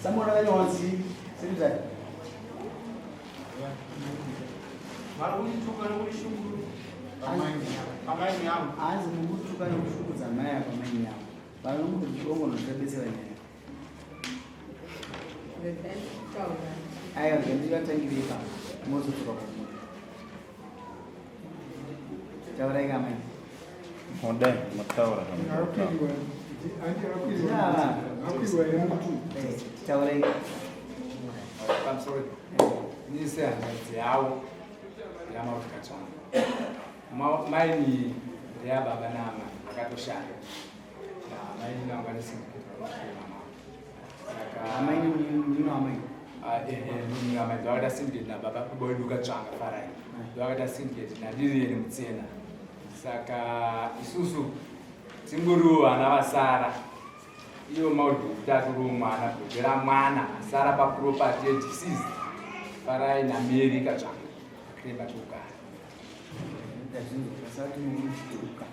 Someone akanyorwa secretary. Vari kundituka nekundishungurudza pamaini yangu. Hanzi mukutuka nekushungurudza mai apa maini yavo. Vanongobetsera nyaya. Aiwa, ngandivatangire ipapo mozodzoka kwamuri. Taurai kamai. Modai mataura. Taurai. Pamusoro nise hanzvadzi yavo yaMauti Katsvanga. Maini ndeyababa naamai vakatoshaya. Amaini vangu vane syndicate vanosvika saka Amaini munino amai. Munhu amai ndovakaita syndicate nababa baba wedu Katsvanga Farai. Ndovakaita syndicate naLilian Mutsena. Saka isusu tingoriwo vana vasara. Iyo maudhi kutatu mwana kugera mwana asara paproperty yedeceased Farai naMary Katsvanga. Kremba togara. Ndazvinzwa muchituka.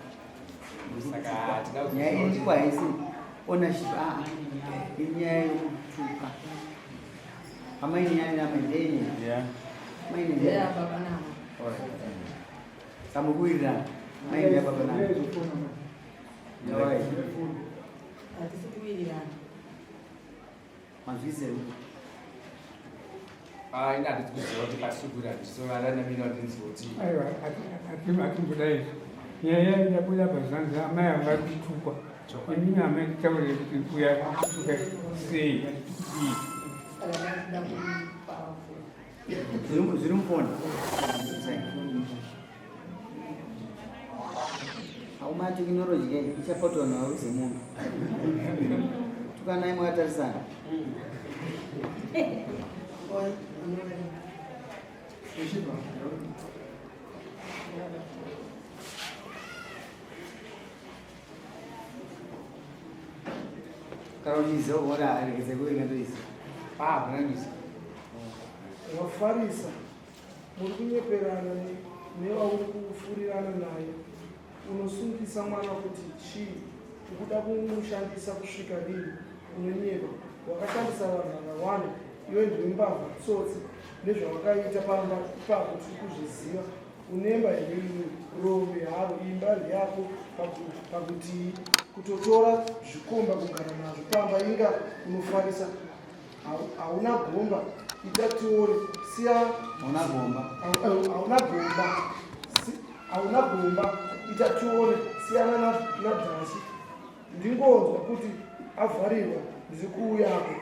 Saka tida Nyaya iripo haisi ownership ah inyaya yokutuka. Amaini yani namai ndenye. Yeah. Maini ndeye. Samukuwirirana. Maini ndeye baba nani. Taurai. Hatisi kuwirirana. Manzwisise. Ah, ina handisi kuziva kuti pasugura ndisovana namina kuti ndinzwe kuti Aiwa, hatimbodai izvo. Nyaya yabuda pazvanzi amai ava vari kutukwa. Inini amai nditaurire kuti uya kutuka sei, achikudii. Saka ndakuda kupafu. Zviri mufoni. Hauma technology ke ichapotwa naruze munhu. Tukanai mwakatarisana. Kana uchiziva kuona aregedze kuverenga ndoiziva. Ah, kunandisa. Wafarisa, muri kunyeperana newauri kufurirana naye. Unosungisa mwana kuti chii? Ukuda kumushandisa kusvika rini? Unonyepa. Wakashandisa vanhu vakawanda. Iwe ndiwe mbavha, tsotsi. Nezvawakaita pamba ipapo tiri kuzviziva. Unemba here iwe? Rombe haro, imba ndeyako pakutii? Kutotora zvikomba kugara nazvo pamba inga unofarisa. Hauna gomba, ita tione. Siya Hauna gomba. Hauna gomba. Hauna gomba, ita tione. Siyana naDhasi. Ndingonzwa kuti avharirwa, ndiri kuuyako.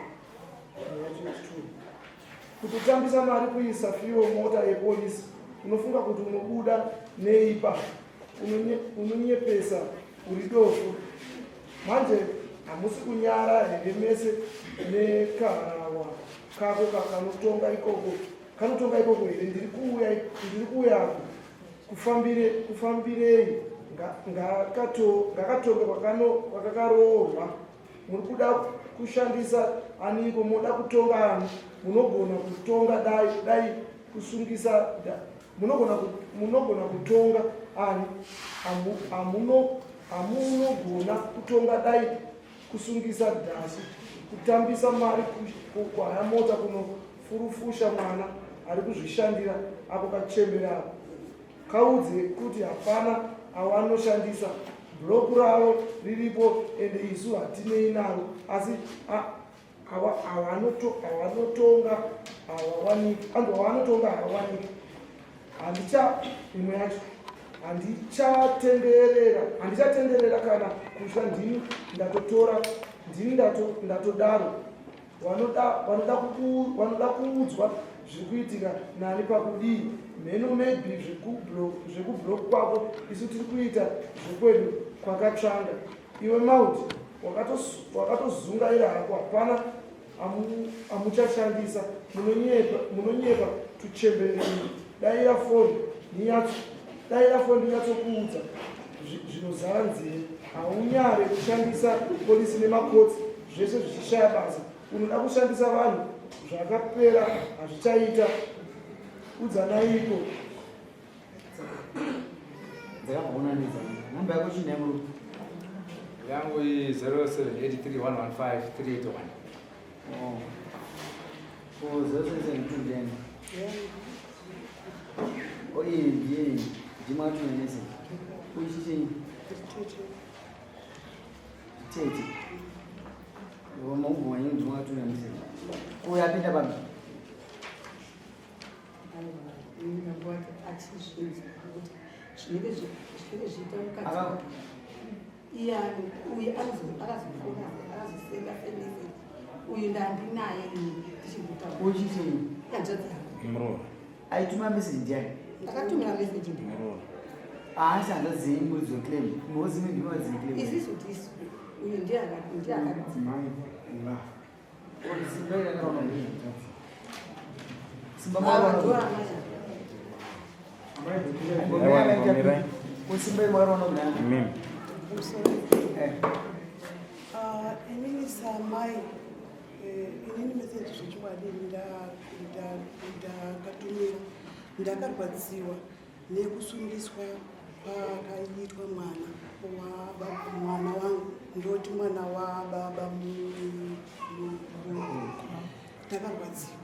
Kutotambisa mari kuisa fuel mota yepolisi. Unofunga kuti unobuda neipa? Unonyepesa, uri dofo. Manje hamusi kunyara here mese nekaharawa kako kanotonga ikoko? Kanotonga ikoko here? Ndiri kuuya, ndiri kuuyako. Kufambirei ngakatonge kwakakaroorwa. Muri kuda kushandisa aniko? Moda kutonga ani? Munogona kutonga dai kusungisa munogona kutonga ani? Hamunogona kutonga dai kusungisa Dhasi. Kutambisa mari kuhaya mota kunofurufusha mwana ari kuzvishandira ako kachembera ako. Kaudze kuti hapana awanoshandisa. Block ravo riripo ende isu hatinei naro, asi awanotonga hawawaniki. Anzi awanotonga hawawaniki. Handicha imwe yacho. Handichatenderera kana kutya, ndini ndatotora, ndini ndatodaro. Vanoda kuudzwa zviri kuitika nani pakudii? Mheno, maybe zvekublock kwako, isu tiri kuita zvekwedu kwakatsvanga. Iwe Maud, wakatozungaira hako, hapana amuchashandisa. Munonyepa tuchembere. Daira foni daira foni ndinyatsokuudza zvinozara nzeve. Haunyare kushandisa polisi nemakotsi zvese zvichishaya basa. Unoda kushandisa vanhu, zvakapera, hazvichaita. Udzanaiko. Dzakabva ndidza namba yako chii murume? Yangu i 0783115381. Oh. Ndimi akatumira message. Uyu chichinyi? Tete. Maubvuma nyini ndimi akatumira message. Uyu apinda papi? Zvinenge zviita mukadzi iye uyu akazofona akazosenda message uyu ndandinaye ini tichimbotaura. Uyu chichinyi? Hanzvadzi yangu. Muroora. Aituma message ndiani? Ndakatumira message ndi. Muroora. Haasi hanzvadzi dzenyu muri dzoclaim. Mozimi ndimi vadziclaim. Isisu tisu uyu ndiye akati ndiye akati. Mudzimai va. Simba yakaona ndii? Simba Ava makaona. ndo amai. Aiwa, ngomirai. Simba makaona kudana. Imimi. Eh. Ah, inini samai inini meseji zvechokwadi ndakatumira ndakarwadziwa nekusungiswa kwakaitwa mwana mwana wangu ndoti mwana wababa ndakarwadziwa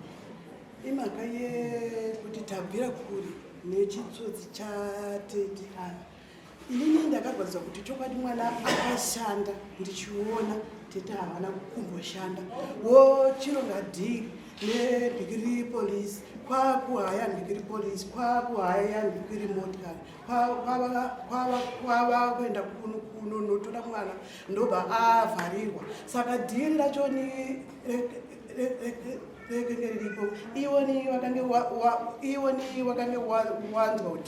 imhaka yekuti tabvira kure nechitsotsi chatete ava. Inini ndakarwadziwa kuti chokwadi mwana akashanda ndichiona tete havana kumboshanda wochironga dhiri nebhikiri polisi kwakuhaya bhikiri polisi kwakuhaya bhikiri motikari kwava kuenda kunonotora mwana ndobva avharirwa. Saka dhiri rachoni rekenge riripo iwoni wakange iwoni wakange wanzwa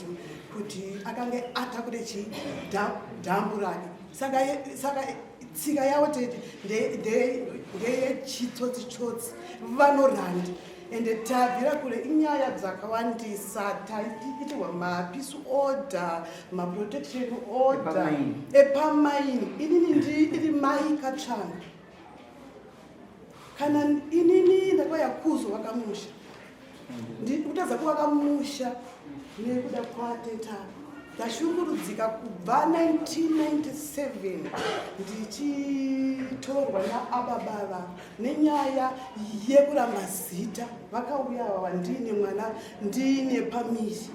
kuti akange atakure chi dhambu rake. Saka tsika yavo tete ndeyechitsotsi-tsotsi vanoranda ende tabvira kure inyaya dzakawandisa taiitirwa mapeace order maprotection order Epamaini. Epamaini inini ndiri mai katsvanga kana inini ndakauya kuzovaka musha kutadza kuvaka musha nekuda kwateta ndashungurudzika kubva 1997 ndichitorwa naababava nenyaya yekuramba zita vakauya ava ndine mwana ndine pamiri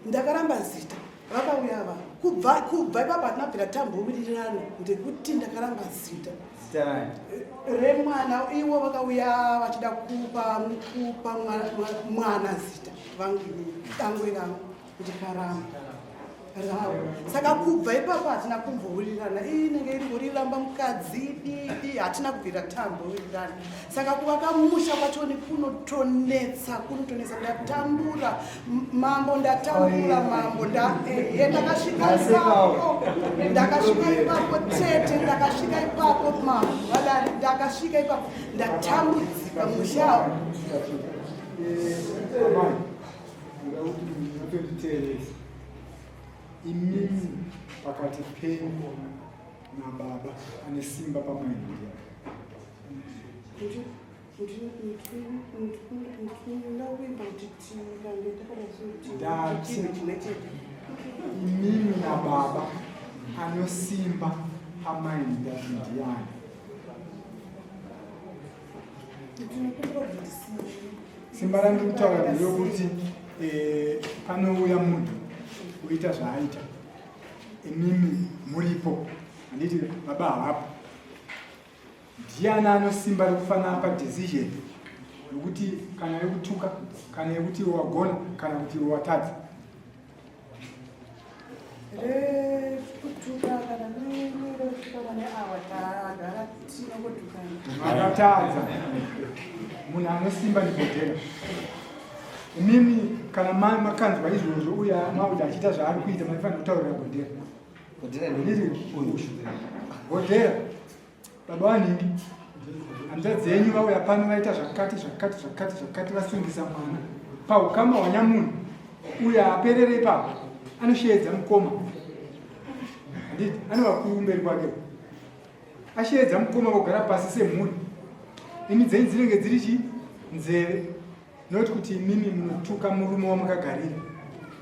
ndakaramba zita vakauya ava kubva ipapo hatina bvira tambowirirana ndekuti ndakaramba zita Zita rani? Remwana ivo vakauya vachida kupa mwana zita vangu inini dangwe rangu ndikaramba ravo. Saka kubva ipapo hatina kumbowirirana inenge iri kuriramba mukadzi didi hatina kubvira tambowirirana. Saka kuvaka musha kwachoni kunotonetsa kunotonetsa. Ndatambura mambo ndatambura mambo ehe ndakasvika ipapo ndakasvika ipapo tete ndakasvika ipapo mambo vadari ndakasvika ipapo ndatambudzika musha. Amai, ndoda kuti munotonditeeresa. Imimi pakati penyu nababa ane simba pamweni ndiani? Ndinokuimba kuti tirambe takadai Ndati. chinhu chimwe chete. Imimi nababa anosimba pamainda ndiani? Ndinokumbira kuti Simba randiri kutaura nderokuti panouya munhu oita zvaaita imimi muripo handiti baba havapo ndiani anosimba rekufanira padecision yokuti kana yekutuka kana yekuti wagona kana kuti watadza? Rekutuka kana nerekutuka vane awa tagara tinongotukana. Akatadza munhu anosimba ndibhodhera. Imimi kana makanzwa izvozvo uye mauda achiita zvaari kuita maifanira kutaurira bhodhera. Bhodhera. Handiti bhodhera baba vanhingi hanzvadzi yenyu vauya pano vaita zvakati zvakati zvakati zvakati vasungisa mwana paukama hwanyamunhu uyo aperere ipapo anosheedza mukoma handiti anova kumberi kwake asheedza mukoma vogara pasi semhuri imi dzenyu dzinenge dziri chi nzeve not kuti imimi munotuka murume wamakagarira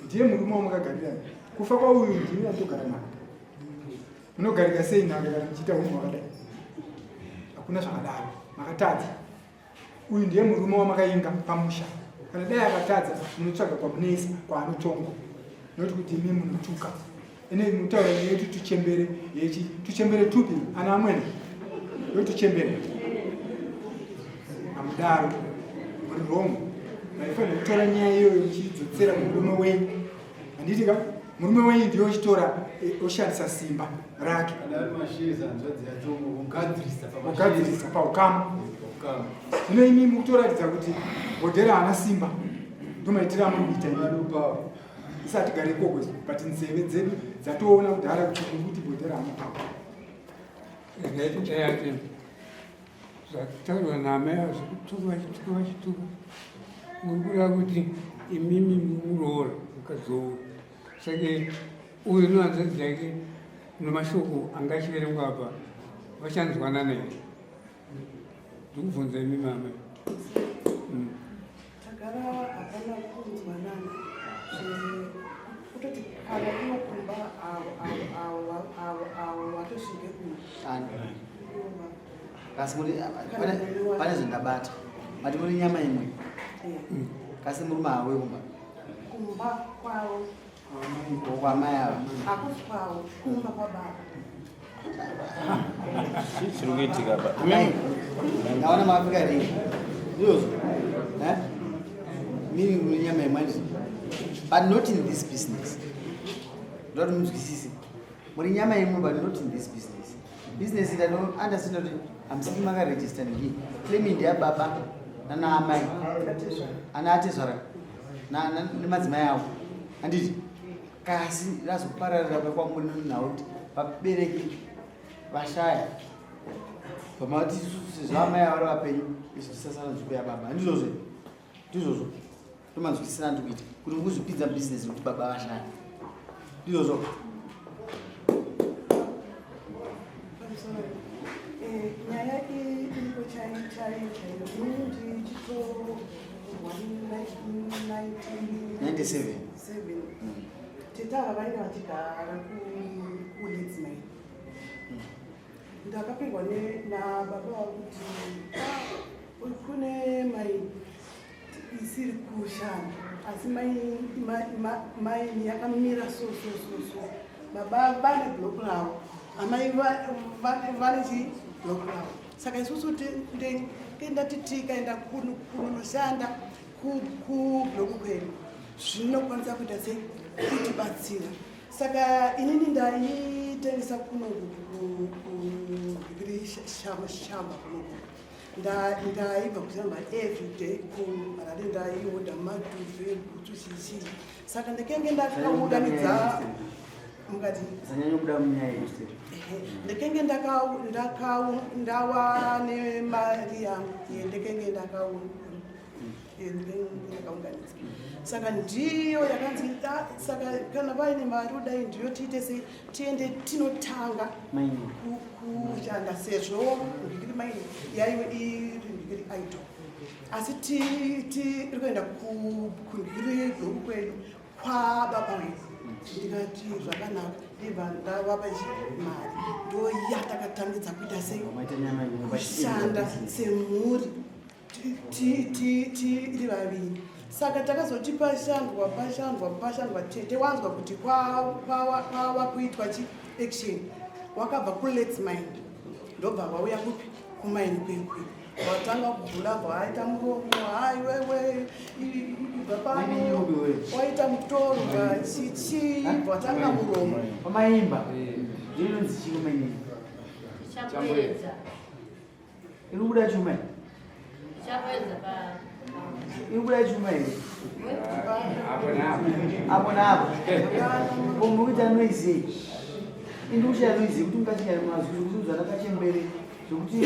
ndiye murume wamakagarira kufa kwauyu ndimi atogara nhaka munogarika sei nhaka kana muchiita unhu hwakadai? Hakuna zvakadaro makatadza. Uyu ndiye murume wamakainga pamusha. Kana dai akatadza munotsvaga kwamunoisa kwaanotongwa. Not kuti imi munotuka. Ine mutaura nyaya yekuti tuchembere yechi tuchembere tupi ana amwene yotuchembere. Hamudaro. Muri wrong. Maifanira kutora nyaya iyoyo muchidzotsera murume wenyu. Handiti ka? Murume wenyu ndiye ochitora eh, oshandisa simba rake. Kugadzirisa paukama. Zvino imi mukutoratidza kuti Bhodhera haana simba. Ndomaitiro amuri kuita imi. Isati gare ikoko isu but nzeve dzedu dzatoona kudhara kuti muri kuti Bhodhera haana power. Regai ati zvataurwa naamai avo zvekutuka vachituka vachituka muri kureva kuti imimi muroora mukadzi wouyu saka uyu nehanzvadzi yake nemashoko anga achiverengwa apa vachanzwanana here ndikubvunza imi mama mm. Tagara hapana kunzwanana kutoti kana kunokumba avo avo avo avo vatosvike kuno kasi muri pane zvandabata mati muri nyama imwe eh. kasi murume hawe kumba kumba kwavo kwamai ava hakusi kwavo kumba kwababa Chii chiri kuitika apa? Ndaona maafrika ringi. Ndizvozvo. Eh? Mimi muri nyama yemanje. But not in this business. Ndoda kuti munzwisise. Muri nyama yemwe but not in this business. Business ndano understand kuti hamusati makaregister ndii. Claim ndeyababa nana amai. Ana atezvara. Nemadzimai avo. Handiti? Kasi razopararira kwamuri nenhau kuti vabereki vashaya vamati isusu sezvo amai vari vapenyu isu tisasara nzvimbo yababa handizvozvo ndizvozvo ndomanzwisisira ndiri kuita kuti mukuzvipinza bhizinesi kuti baba vashaya ndizvozvo eh, nyaya iripo chaiyo chaiyo inini ndichitorwa 97 Tete ava vainge vachigara kuLeeds Mine. Ndakapirwa nababa vavo kuti ah, kune mai isiri kushanda asi maini yakamira so so so so baba vane block ravo amai vane chi block ravo saka isusu ndati tikaenda kunoshanda kublock kwedu zvinokwanisa kuita sei kutibatsira saka inini ndaitengesa kunoku kugiri shamba kunoku ndaibva kushamba everyday kuharare ndaioda madhuve bhutsu chichii saka ndikenge ndakaunganidza mukati ndikenge ndawa nemari yangu yendikenge ndakauna yakaunganidza saka ndiyo yakanzi ah, saka kana vaine mari kudai ndiyo tiite sei tiende tinotanga kushanda sezvo ndikiri maini yaiwe iri ndikiri idol asi tiri kuenda kundikiri dhoku kwedu kwababa wedu ndikati zvakanaka ndibva ndavapa mari ndoyatakatangidza kuita sei kushanda semhuri tiri vaviri saka takazoti pashandwa pashandwa pashandwa tete wanzwa kuti kwava kuitwa chi action wakabva kulets mind ndobva vauya kupi kumaini kwekwe watanga kubvula bva aita muromo haiwewe ibva pano waita mutoro chichi watanga muromo pamaimba ndinonzi chii kumaini Iri kubuda chuma here? Iri kubuda chuma here? Apo naapo. Ko muri kuita noise yei? Indi kushaya noise yekuti mungachaya mazwi zvekuti zvakachembere zvekuti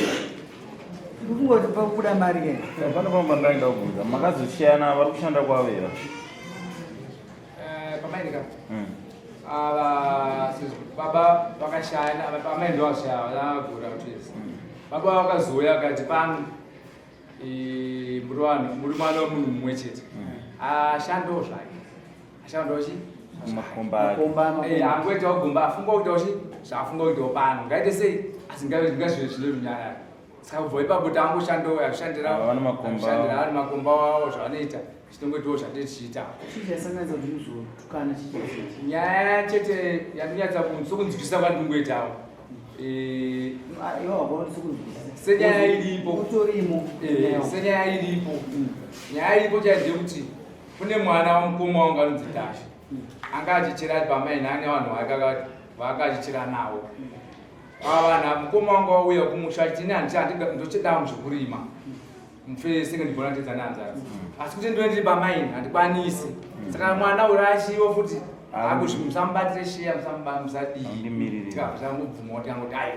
ndikungoti pakubuda mari ke. Pane pamwe pandaida kubvunza makazosiyana vari kushanda kwavo here? Eh, pamaini ka hmm. ava baba vakashaya amai ndo vashaya vana gura kutwezi hmm. baba vakazouya vakati pano muri vanhu muri mwana wemunhu mumwe chete hmm. ashandewo zvake ashandewo chi Saka kubva ipapo tangoshandawo yashandira Vane makomba. shandira vari makomba wavo zvavanoita tinongoitawo zvatiri tichiita. Chii chasanganisa kuti muzotukana chii? Nyaya chete yandinyatswa sokunzwisisa kwandingoitawo. Iwe wakaona sokunzwisisa. Senyaya iripo. Utorimo. Senyaya iripo. Nyaya iripo chaiyo ndeyekuti kune mwana wamukoma wangu anonzi Tasha. Anga achichera ari pamaini ane vanhu vaanga achichera navo. Ava vanhu mukoma wangu wauya kumusha achiti ini ndochida zvekurima. Mufesi ndibona ndidza nehanzvadzi. Asi kuti ndiwe ndiri pamaini handikwanisi. Saka mwana uri achiwo futi akuzvi musamubatire sheya musadii. Andimirire. Tikabva tangobvuma kuti angoti ayi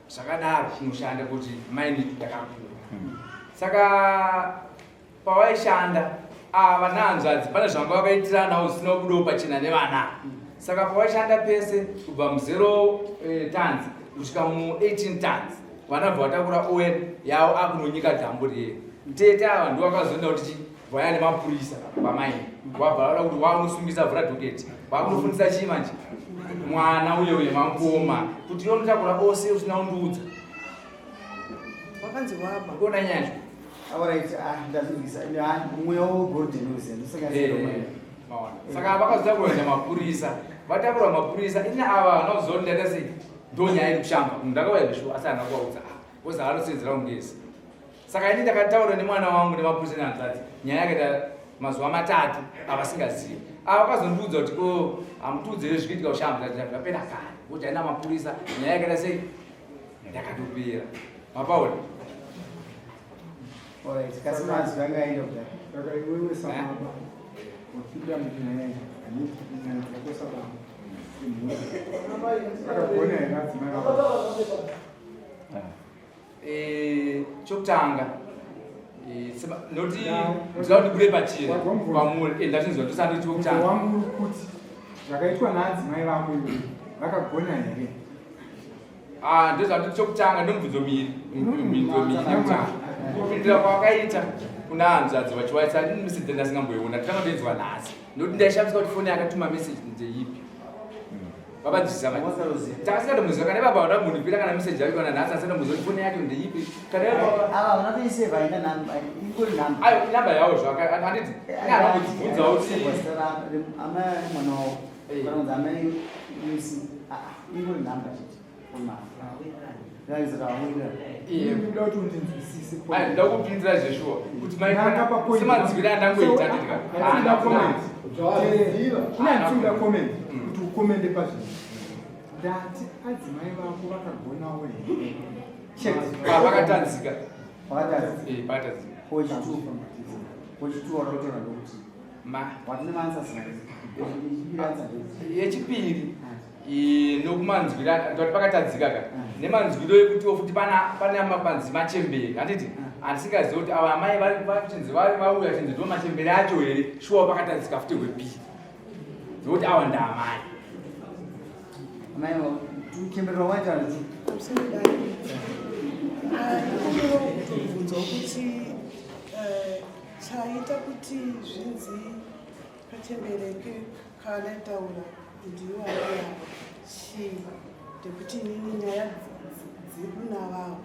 zvakadaro tinoshanda kuti maini yakakura. Saka pawaishanda ava nehanzvadzi pane zvanga vakaitiranawo zvisina kubudawo pachena nevana. Saka pawaishanda pese kubva mu0 tons kusvika mu18 tons vana bva vatakura oil yavo akunonyika dhambu riye. Tete ava ndivo vakazoenda kuti chi vaya nemapurisa pamaini wabva vada kuti wakunosungisa vhura dhoketi wakunofundisa chii manje mwana uye uye mangoma kuti iwe unotakura ose usina kundiudza. Wakanzi waba. Kuona nyaya. Alright, ah ndazvinzwisa. Ah, mweya wegolden uziya ndosanganisira mweya. Maona. Saka vakazotakurwa nemapurisa vatakurwa mapurisa ini ava havana kuziva kuti ndaita sei ndo nyaya iri kushamba ndakauya zvishuwa asi handina kuvaudza ah because anosedzera kungezi. Saka ini ndakataura nemwana wangu nemapurisa nehanzvadzi nyaya yakaita mazuva matatu avasingazivi. Ava vakazondiudza kuti ko hamutiudzire zvikuitika kushamba zvapera kare kuti aina mapurisa nyaya yakaita sei yakatopera. Mapaona. Alright, kasi mazwi anga aenda kudhara. Saka iwewe sababa wapinda munyaya ine nyaya dzako sababa akagona here adzimai vako? Chokutanga noti ndinoda kuti bude pachena kwamuri. Ndachinzwa ndosati chokutanga. Wangu uri kuti zvakaitwa naadzimai vako iwewe vakagona here? Ah, ndozvati chokutanga ndomubvunzo miri mibvunzo miri yekutanga kupindira kwakaita kuna hanzvadzi vachiwaisa message ndasingamboiona nditanga ndoinzwa nhasi nokuti ndaishamiswa kuti foni yakatuma message ndeipi. Vabanzwisisa manje takasingatomboziva kana baba vada kumbondipira kana message yacho kana nhasi asingamboziva kuti foni yacho ndeipi kana Ava havana kuiseva ina namba, ingori namba. Ayo namba yawo zvaka handiti ine anongodzibvunza kuti zita amai mwana wavo kana kunzi amai Lucy, ah, ingori namba chete. Ndinoda kuti undinzwisise. Ayi, ndoda kupindira zveshuwa kuti Nanga pa point. semanzwire andangoita ndidya. Handina comment. Kuna handina comment kuti ukomende pazvinhu. Ndati adzimai vako vakagonawo here? Chete. Vakatanzika. Vakatanzika. Vakatadzika. Pochitu. Pochitu wakautaura ndokuti. Ma. Watine maanswers answer. Yechipiri nokumanzwira ndati pakatadzika ka nemanzwiro ekutiwo futi pana mapanzi machembere handiti handisingazivi kuti ava amai vachinzi vauya chinzi ndo machembere acho here shuwa pakatadzika futi hwepiri nokuti ava ndaamai. Amai kuchemberera waita tu. Kutobvunzwa kuti chaita kuti zvinzi kachembereke kanaitaura ndiwo amai ava chii, ndekuti inini nyaya dzedu navavo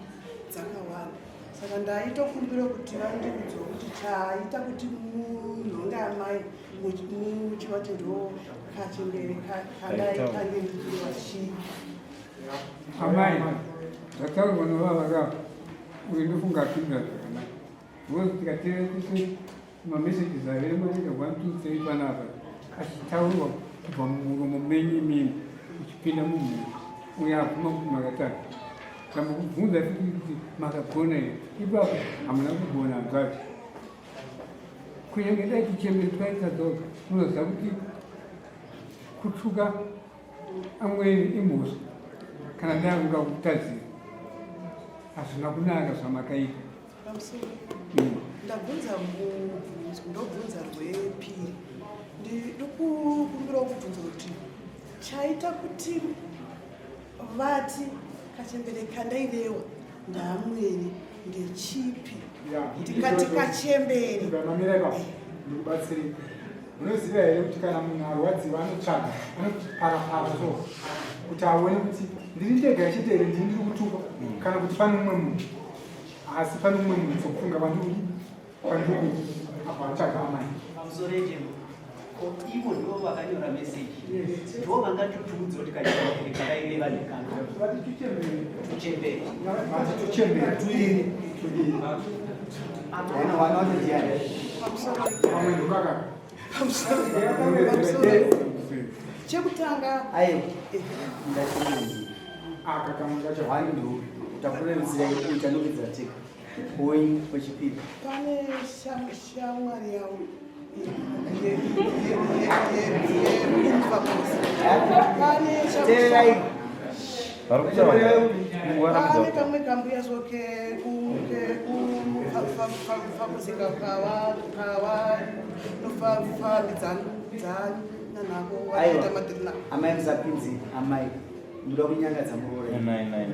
dzakawanda saka ndaitokumbira kuti vandiudzewo kuti chaita kuti munhonge amai muchivati ndo kachembere kandaitange ndikiwa chii. Amai, zvataurwa novava ka uyu ndofunga apindura zvakanaka because tikateerera tese mamessages averengwa nega 1 2 3 panapa achitaurwa kubva mumuromo menyu imimi uchipinda mumhuri uyo abvuma kuti makatanga tambokubvunza titi kuti makagona here ipapo hamuna kugona hanzvadzi kunyange dai tichembere twaitadzoka munoziva kuti kutuka amweni imhosva kana dai akunga kutadzira hazvina kunaka zvamakaita. Pamusoro ndabvunza mubvunzo ndobvunza rwepiri ndikukumbirawo kubvunza kuti chaita kuti vati kachembere kandairewa ndaamwene ndechipi ndikati kachembere. Mamira ipapo ndikubatsirei. Munoziva here kuti kana munhu arwadziwa anotsvaga anoparapara so kuti aone kuti ndiri ndega chete here ndini ndiri kutukwa kana kuti pane mumwe munhu. Asi pane umwe munhu sokufunga kwandiri kwandiri apo atsvaga amai. Pamusoro echemo. Ko ivo ndivo vakanyora meseji. Ndivo vangatotiudza kuti kachembere kakaireva nekana. Vati tuchembere. Tuchembere. Vati tuchembere. Tuiri. Tuiri. Wana wana wacho ndiani? Pamwe ndokaka. Pamusoro. Chekutanga Aiwa. Ndachimani. Aka kamwe kacho. Wani ndo takurerusira kuita nokedzera teka. Koi kwechipiri. Pane shamwari yavo pane Teererai. Vari kutaura. Pane kamwe kambuya so kekufakusika kava nofambidzana nako Aiwa. vaita madhiri nako. Amai musapinzi amai. Ndoda kunyangadza muroora. Nai nai.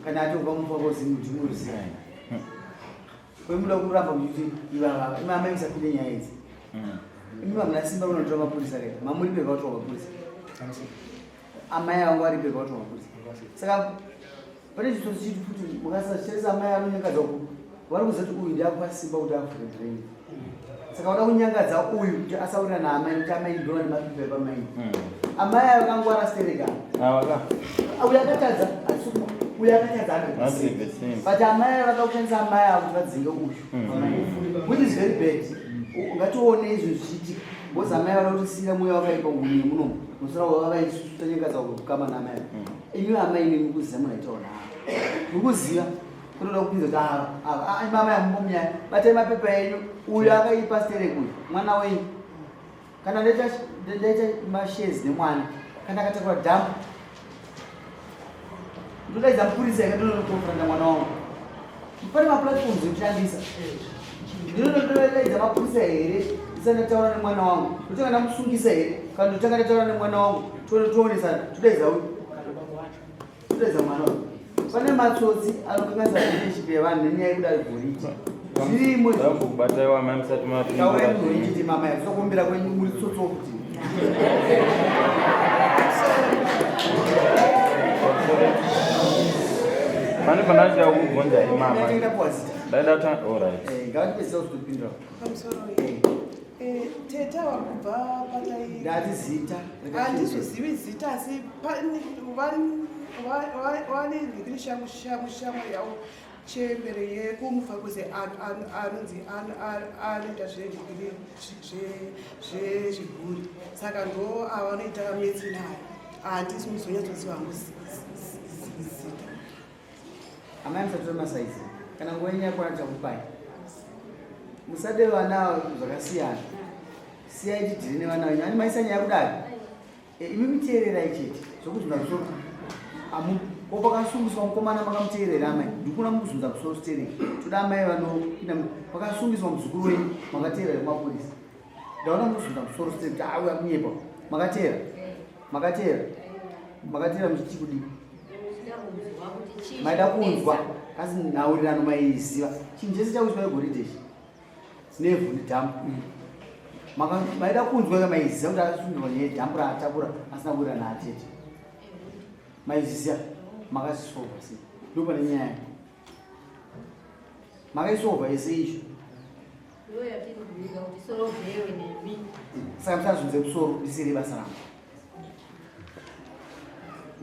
Kana atobva mufakozi mudzimuruziva. Kwemuda kuramba muchiti ivava imi amai musapinde nyaya idzi. Imi hamuna simba kunotora mapurisa rega. Mamuri pega kutora mapurisa. Amai vangu vari pega kutora mapurisa. Saka pane chitsotsi chiti futi mukasashandisa amai anonyangadza ku vari kuziva kuti uyu ndiakupa simba kuti avhure drain. Saka vada kunyangadza uyu kuti asaurira naamai nekuti amai ndova nemapepa epamai. Amai ayo akangwara stereka. Avaka. Uyu akatadza uyu akatadza 100%. But amai ava vakakushandisa amai avo kuti vadzinge uyu. Which is very bad. Ngatione izvi zvichiitika. Because amai vada kutisiyira mweya wakaipa unye munomu. Musara wava isusu tanyangadza kukama naamai ava. Imi amai imi mukuziva munaitawo navo. Mukuziva kunoda kupinza kuti ava ava ah, imi amai hamumbomunyaya. Batai mapepa enyu. Uyu akaipa sterek uyu. Mwana wenyu. Kana ndaita ndaita mashares nemwana. Kana akatakura dhamu. Ndodaidza mupurisa yakatonokonfronta mwana wangu. Pane maplatforms ekushandisa. Ndinotodaidza mapurisa here ndisati ndataura nemwana wangu. Ndotanga ndamusungisa here kana ndotanga ndataura nemwana wangu toonesana todaidza uyu. Todaidza mwana wangu. Pane matsotsi anokanganisa relationship yevanhu nenyaya yekuda goridhe. Zvirimo izvi. Kubataiwa amai musati mapindura. Taurai munhu wenyu mama yakusokumbira kwenyu muri tsotso kuti. Pane pandachida kukubvunza imama. Ndaita kuwa zita. Ndaida kuti alright. Eh, ngavatipedzisa kuzotopindura. Pamusoro tete vari kubva patai Ndati zita. Handizozivi zita asi vane nhikiri shamwari yavo chembere yekumufakuze anonzi anoita zvenhikiri zvezviguri saka ndo avanoita metsi nayo. Handisi muzonyatsoziva hangu zita. Amai musatora masaizi. Kana nguva yenyu yakwana takupai. Musade vana zvakasiyana. Siyai tidhiri nevana venyu. Ani maisa nyaya kudai? Imi muteererai chete. Zvokuzunza musoro. Amu ko pakasungiswa mukomana makamuteerera amai. Ndikuna mukuzunza musoro stereki. Toda amai vanopinda pakasungiswa muzukuru wenyu makateerera kumapurisa. Ndaona mukuzunza musoro stereki kuti auya kunyepa. Makateera. Makateera. Makateera muchiti kudii? Maida kunzwa kasi nhaurirano maiziva. Chinhu chese chakuitwa negoridhe ichi. Nevhu nedhamu. Maida kunzwa ka maiziva kuti akasungirwa nedhamu raatakura asina kuwira naatete. Maiziva makazisova sei? Ndipo pane nyaya. Makaisova yese izvo. Iwe yatiri kubika kuti sorovhewe nemi. Saka musazunze musoro ndisiri basa rangu.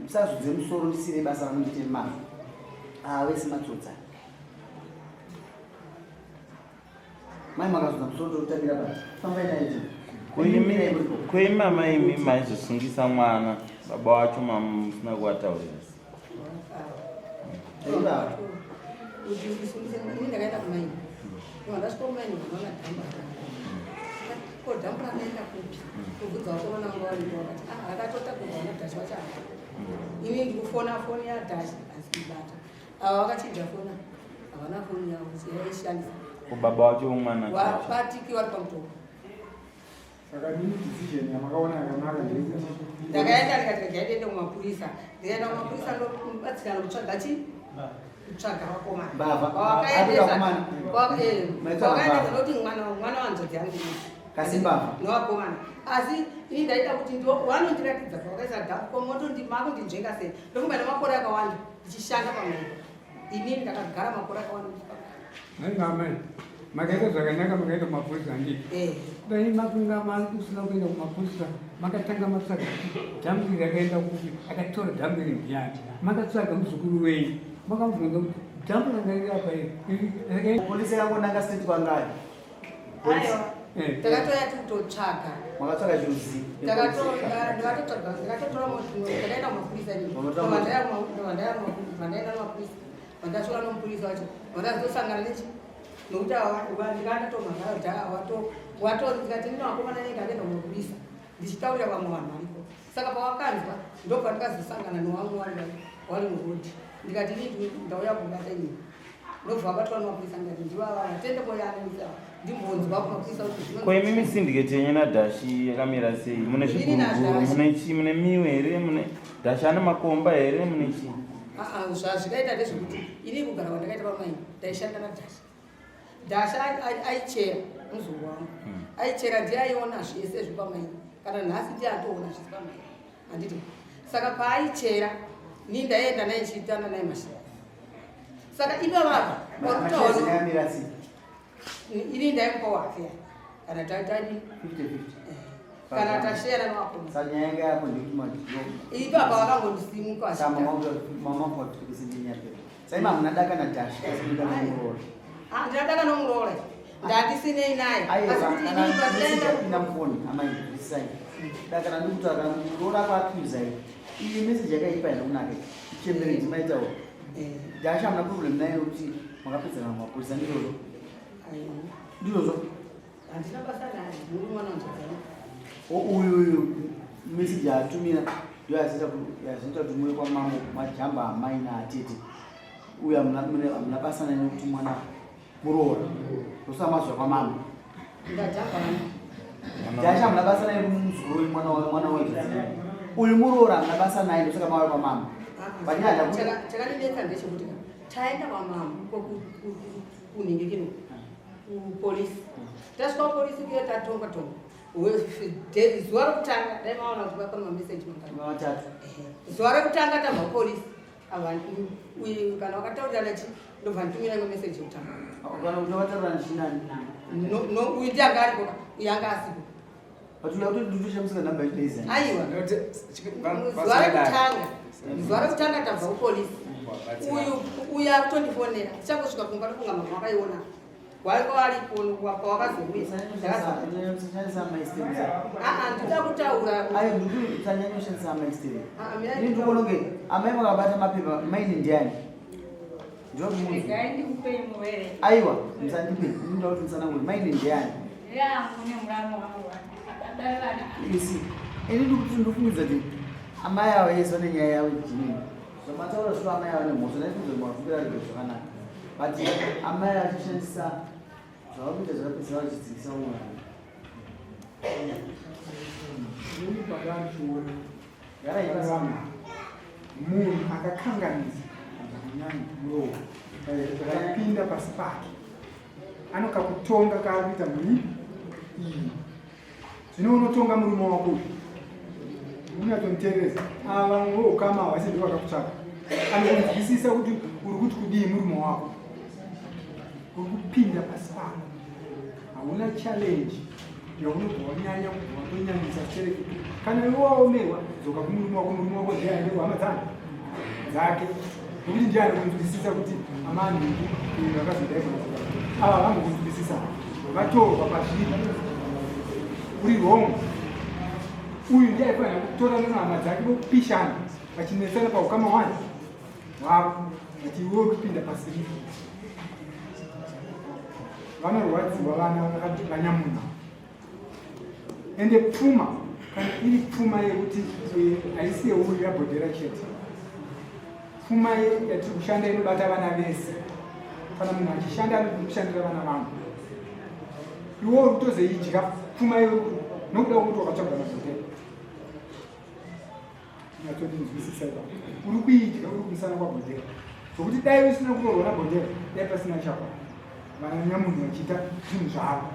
Musazunze musoro ndisiri basa rangu ndite mari. Ah, vese matsotsa. Mai makazunza musoro totambira pa. Fambai naye je. Kuimi amai imi maizosungisa mwana baba wacho mamusina kuvataurira. Aiva. Kuti usungise ini ndakaenda kumaini. Ndasvika kumaini ndinoona dhamu rakanaka. Ko dhamu rakaenda kupi? Kubvunza vakomana vanga varipo vakati ah akatotakurwa nadhashi wacho apa. Ini ndikufona foni yadhashi asi kubata. Ava vakachinja foni havana foni yavo yaishandisa. Ko baba wacho womwana Vabatiki vari pamutoko. Saka nini decision yamakaona yakanaka ndeyekuti Ndakaenda ndikati regai ndiende kumapurisa. Ndikaenda kumapurisa ndobatsirana kutsvaga chi kutsvaga vakomana. Mbavha. Wakaendesa Vakomana. Maitsvaga wakaendesa mbavha. nokuti mwana wanzodzi yangu iyi. Kasi mbavha. Nevakomana. Asi ini ndaida kuti vanondiratidza pavakaisa dhamu ko makundinzvenga sei. Ndokumba nemakore akawanda ndichishanda pamwe. Inini ndakagara makore akawanda ndichipaka. Mama, makaita zvakanaka makaenda kumapurisa handiti? Eh. Dai makunga musina kuenda kumapurisa makatanga matsvaga kuti dhamu iri rakaenda kupi, akatora dhamu iri ndiani? Makatsvaga muzukuru wenyu, makamubvunza kuti dhamu ranga riri apa iri iri rakaenda Polisi yakangonanga straight kwangayo. Aiwa. Eh. Takatouya tikutotsvaga. Makatsvaga chiruzi. Ndakatotsvaga, ndakatotora ndakaenda kumapurisa ini. Vandaenda kumapurisa. Vandasvika nomupurisa wacho. Vandazosangana nechi nokuti ndikandatomanhara kuti wato ndikati ndine vakomana nenge akaenda kumapurisa ndichitaurira vamwe vanhu variko. Saka pavakanzwa ndopandikazosangana nevamwe wari murodhi. Ndikati ini ndauya kubata ini. Ndobva vabatwa nemapurisa ndikati ndivava vatende koyanisa ndimbonzwa kumapurisa kuti zvinonzi Ko imimi syndicate yenyu naDhashi yakamira sei? Mune Inini zviguruguru, naDhashi. mune chii, mune miwe here, mune Dhashi ane makomba here, mune chii? Aa, zvazvikaita ndezvekuti ini kugara kwandakaita pamaini ndaishanda nadhasha. Dhasha aichera muzukuru wangu, aichera ndiye aiona zvese zvepamaini, kana nhasi ndiye atoona zvese pamaini, handiti? Saka paaichera ni ndaienda naye chiitana naye mashaya. Saka ivavava Mashezi yakamira sei? ini ndaimupa wake kana tatani 50-50. kana tashera nevakoma. Saka nyaya yanga yapo ndekuti madhiro. Ipapa vakangondisimuka Saka vachita. mama kuti kusindinyapera. Saka imi hamuna daka naDhashi asi munoda kumuroora. Ndinadaka nomuroora ndandisinei naye Aiwa, asi kuti kana inini message pandinaenda yapinda mufoni amai bvisai. Daka randikutaura kana muroora akuaccusai. Iyi message yakaipa haina kunaka. Chembere ndimaitawo. Dhashi hamuna problem naye nekuti makapedzana mumapurisa ndizvozvo. Ndizvozvo. Handina basa naye muri mwana wanzvadzana. Uyu uyu message yaatumira ndiyo yazoita kuti muuye kwamambo majamba amai naatete. Uyu hamuna basa naye nekuti mwana muroora. Ndosa mazwa kwamambo. Ndajambana. Dhashi hamuna basa naye muzukuru wenyu mwana mwana wanzvadzana. Uyu muroora hamuna basa naye ndosaka mauya kwamambo. Panyaya Chakandinetsa ndechekuti taenda kwamambo kunhingikino kupolisi. Tasvika kupolisi kuye tatonga tonga. Zuva rekutanga dai maona kuti pane mameseji mangani. Matatu. Zuva rekutanga tabva kupolisi. Uyu kana wakataurirana chi ndobva nditumira imwe meseji yekutanga. Kana kuti wakataurirana chinani? No, uyu ndiye anga ariko, uyu anga asipo. But uya kuti nditoshamisa namba yacho Aiwa. Zuva rekutanga, zuva rekutanga tabva kupolisi. Uyu uyu akutondifonera. Tichangosvika kumba tofunga mama wakaiona. Wainge waripo pawakazouya. Usashandisa maisteri. Aa, ndinoda kutaura. Ayo ndikuti usanyanyoshandisa maisteri. Ah, mina Ini ndikuona kunge amai vakabata mapepa maini ndiani? Ndinokumunzwa. Regai ndikupei muwere. Aiwa, musandipe. Ndinoda kuti musanangure maini ndiani? Yangu nemuramo wangu. Baba vana. Isi. Ini ndikuti ndofungidza kuti amai ava yese vane nyaya yavo jini. Zvamataura zvino amai ava nemhosva ndaifunza kuti mafungiro ari zvakanaka. But amai achishandisa zvavakuita zvakapedzisira vachidzikisa umwe vanhu. Ini pakandichiona Garai pasi. munhu akakanganisa zvakanyanya muroora akapinda pasi pake anokakutonga kaari kuita mhuri iyi. Zvino unotonga murume wako uyu unyatsonitereresa. Ava vamwe voukama havasi ndivo vakakutsvaka. Anokunzwisisa kuti uri kuti kudii murume wako. Uri kupinda pasi pako. Hauna challenge yaunobva wanyanya kubva watonyanyisa stereki. Kana iwe waomerwa dzoka kumurume wako, murume wako ndiye aende kuhama dzake. Nokuti ndiye anokunzwisisa kuti amanhingi vakazodai kana ava vangokunzwisisa vatorwa pazviri uri wrong. Uyu ndiye aifanira kutorana nehama dzake vopishana vachinetsana paukama hwani hwavo vati iwe uri kupinda pasiri. Vanorwadziwa vana vanyamunhu. Ende pfuma kana iri pfuma yekuti haisi yeuyu yabhodhera chete. Pfuma yatiri kushanda inobata vana vese. Kana munhu achishanda anogona kushandira vana vangu. Iwe uri kutozoidya pfuma iyoyo nokuda kwekuti wakatsvaga mabhodhera. Nyatsondinzwisisa ipapo. Uri kuidya uri kumusana kwabhodhera. Zvokuti dai usina kuroorwa nabhodhera dai pasina chako. Vana nyamunhu vachiita zvinhu zvavo.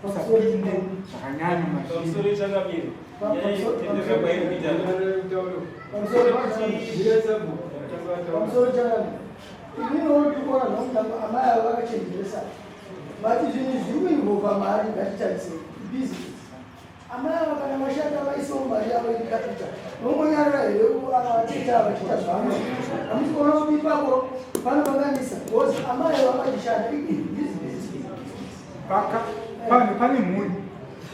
Usapinde zvakanyanya Pamusoro changamire. Nyaya yekutenderera kwairi kuita. Pamusoro changamire. Inini ndikuona zvangu amai avo vakachenjeresa. But zvinhu zviri kuinvolva mari ngatitarisei. Business. Amai ava kana vashanda vaisawo mari yavo iri capital. Vongonyarara here vatete ava vachiita zvavanoita. Hamusi kuona kuti ipapo panokanganisa because amai ava vakachishanda business. Paka pane pane mhuri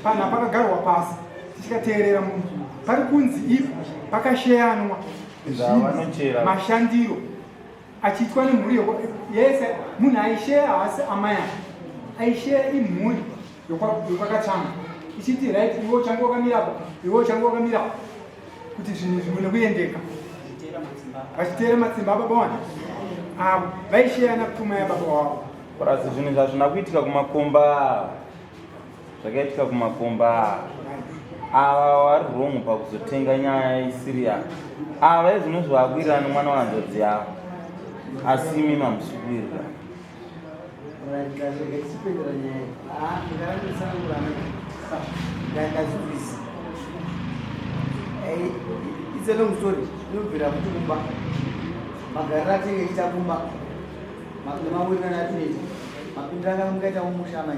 pana pakagarwa pasi tichikateerera munhu pari kunzi ipo pakasheyanwa Zvavanochera. mashandiro achiitwa nemhuri yese munhu aisheya haasi amai ava aisheya imhuri yokwakatsvanga ichiti right iwe uchange wakamirapo iwe uchange wakamirapo kuti zvinhu zvigone kuendeka vachiteera matsimba ababa wani avo vaisheyana pfuma yababa wavo Purasi zvinhu zvazvina kuitika kumakomba zvakaitika kumakomba ava vari wrong pakuzotenga nyaya isiri yavo ava izvinozvi vakuwirirana nemwana wehanzvadzi yavo asi imi mamusi kuwirirana It's a long story. Inobvira kuti kumba magariro atinenge tichiita kumba nemawirirano atinoita mapindiro anga mungaita mumusha amai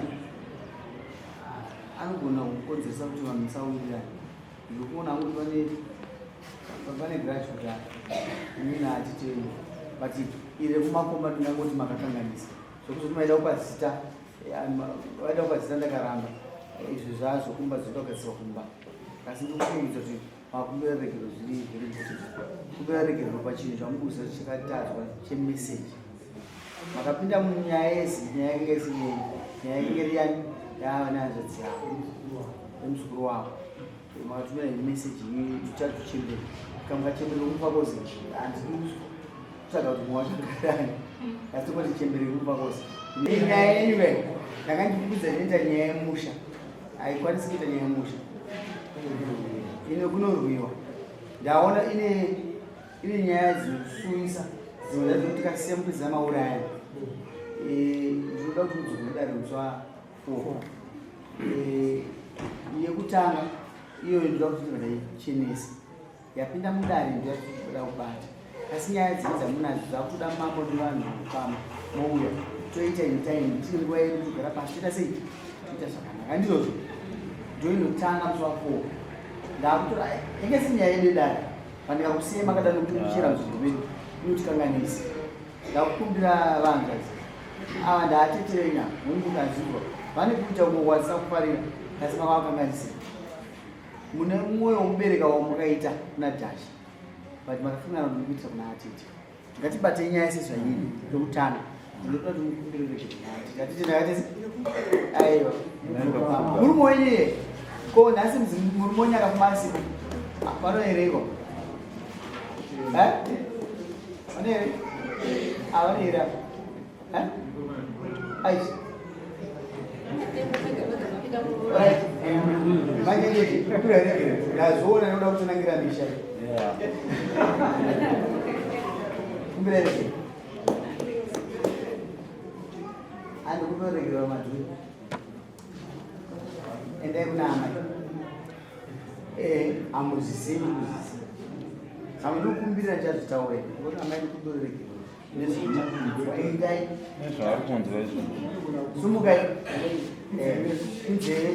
anogona kukonzeresa kuti vanhu musawirirana ndikuona hangu kuti pane pane grudge kudhara inini hatitei but iri rekumakomba ndingangoti makakanganisa zvekuzoti maida kupa zita vaida kupa zita ndakaramba izvi zvazvo kumba zvinoda kugadziswa kumba asi ndikufungidzwa kuti makumbira regero zviri very important kumbira regero pachinhu chamukuziva chakatadzwa chemeseji makapinda munyaya yese nyaya yenge isiri yenyu nyaya yenge iri yani yava nehanzvadzi yavo nemuzukuru wavo makatumira meseji ichatuchembere kamukachembere kumufakozi handidi kutsvaga kuti mumwe wacho akadani asi tongoti chembere kumufakozi nyaya yenyu kai ndakandikudza inoita nyaya yemusha haikwanisi kuita nyaya yemusha ine kunorwiwa ndaona ine ine nyaya dzinosuwisa dzimwe dzacho kuti tikasiya mupedza mauraya eh, ndinoda kuti mudzokere dare mutswa four eh, yekutanga iyoyo ndinoda kuti tibva yapinda mudare ndoyatinoda kubata asi nyaya dzii dzamunadzo dzakutoda mambo nevanhu vekufamba mouya toita in time tine nguva yedu togara pasi toita sei toita zvakanaka handizvozvo ndoinotanga musi wafour ndakutora inge si nyaya yedu yedare pandikakusiye makadaro kuti kuchera muzvinhu medu inotikanganisa ndakukumbira vanzvadzi ava ndaateterenya mungu vane kuita kumwe kwatisa kufarira asi makavakanganisira mune mwoyo wokubereka wamukaita kuna Dasha but makafungana kuti mukuitira kuna atete ngatibatei nyaya sezvairi yokutanga ndinoda kuti mukumbire rege kuna atete atete ndakatese aiwa murume wenyu iye ko nhasi murume wenyu akafuma asipo vanoereiko vanoere avanoere apa Aish. Ndazoona inoda kutonangira misha. Kumbira here? Andikutoregerwa madhuri. Endai kuna amai. Eh, amuzvisiyi kuzvisiya. Saka ndikukumbirira ndichazvitaura. Ngokuti amai ndikutoregerwa. Nezvaari kunzwa izvo. Sumukai. Inzeve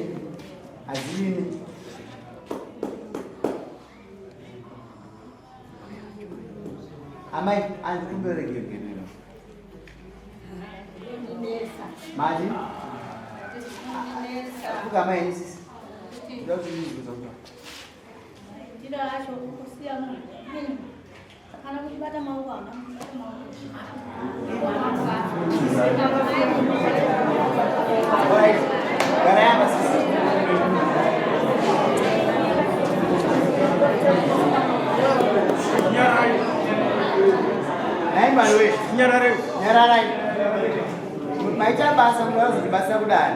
hadzivimi. Amai, andikumberegerera. Mati? Kuka amai sisi. Ndoda kuti ndizwe zvakuta. Ndira acho kusiya munhu. Kana kuchibata maoko hauna kubata maoko. Gara yapa sisi. Nhai mwana we. Nyararai. Nyararai. Maita basa munozondibasa kudai.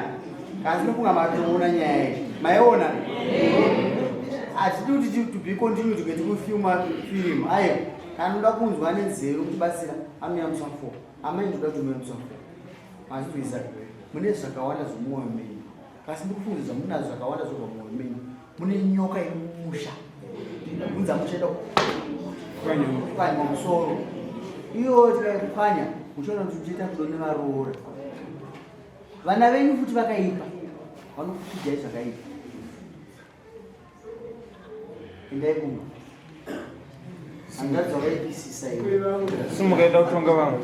Kasi nokunga matoona nyaya iyi. Maiona? Hatidi kuti to be continued kuti kufilma film. Aiwa, kana unoda kunzwa nenzeve kutibatsira anouya musi wa 4. Amai ndinoda kuti muuye musi wa 4. Mazvinzwisa? Mune zvakawanda zvomumwoyo menyu. Kasi ndikufunga zvamunazvo zvakawanda zvobva mumwoyo menyu. Mune nyoka iri mumusha. Ndabvunza muchaida kupwanya musoro. Iyo tikaipwanya. Muchiona kuti muchiita kudo nevaroora. Vana venyu futi vakaipa. Vanokufijai zvakaipa. Endai kumba. Hanzvadzi wakaipisisa iwe. Simuka enda kutonga vamwe.